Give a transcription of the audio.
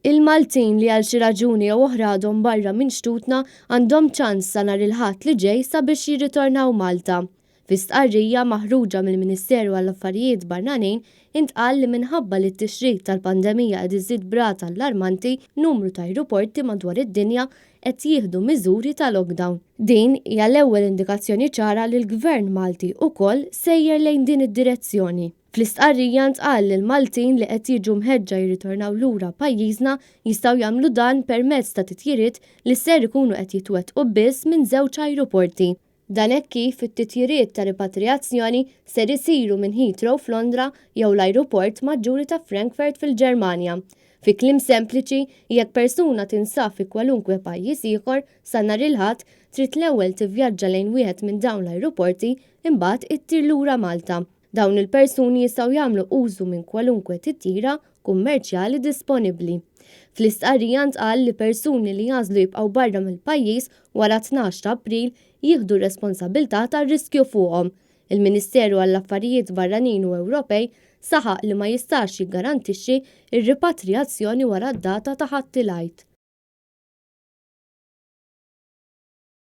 Il-Maltin li għal xi raġuni jew oħra għadhom barra minn xtutna għandhom ċans sa nhar il-Ħadd li ġej sabiex jirritornaw Malta. Fi stqarrija maħruġa mill-Ministeru għall-Affarijiet Barranin intqal li minħabba li t-tixrid tal-pandemija qed iżid b'rata allarmanti, numru ta' ajruporti madwar id-dinja qed jieħdu miżuri ta' lockdown. Din hija l-ewwel indikazzjoni ċara li l-Gvern Malti ukoll sejjer lejn din id-direzzjoni. Fl-istqarrija ntqal li l-Maltin li qed jiġu mħeġġa jirritornaw lura pajjiżna jistgħu jagħmlu dan permezz ta' titjiriet li ser ikunu qed jitwettqu biss minn żewġ ajruporti. Dan hekk kif it-titjiriet ta' ripatrijazzjoni ser isiru minn Heathrow f'Londra jew l-ajruport maġġuri ta' Frankfurt fil-Ġermanja. Fi kliem sempliċi, jekk persuna tinsab fi kwalunkwe pajjiż ieħor sa nhar il-Ħadd, trid l-ewwel tivvjaġġa lejn wieħed minn dawn l-ajruporti imbagħad ittir lura Malta. Dawn il-persuni jistgħu jagħmlu użu minn kwalunkwe titjira kummerċjali disponibbli. Fl-istqarrija ntqal li persuni li jagħżlu jibqgħu barra mill-pajjiż wara t-tnax ta' April jieħdu r-responsabilità tar-riskju fuqhom. Il-Ministeru għall-Affarijiet Barranin u Ewropej saħaq li ma jistax jiggarantixxi r-ripatrijazzjoni wara d-data ta' Ħadd il-Għid.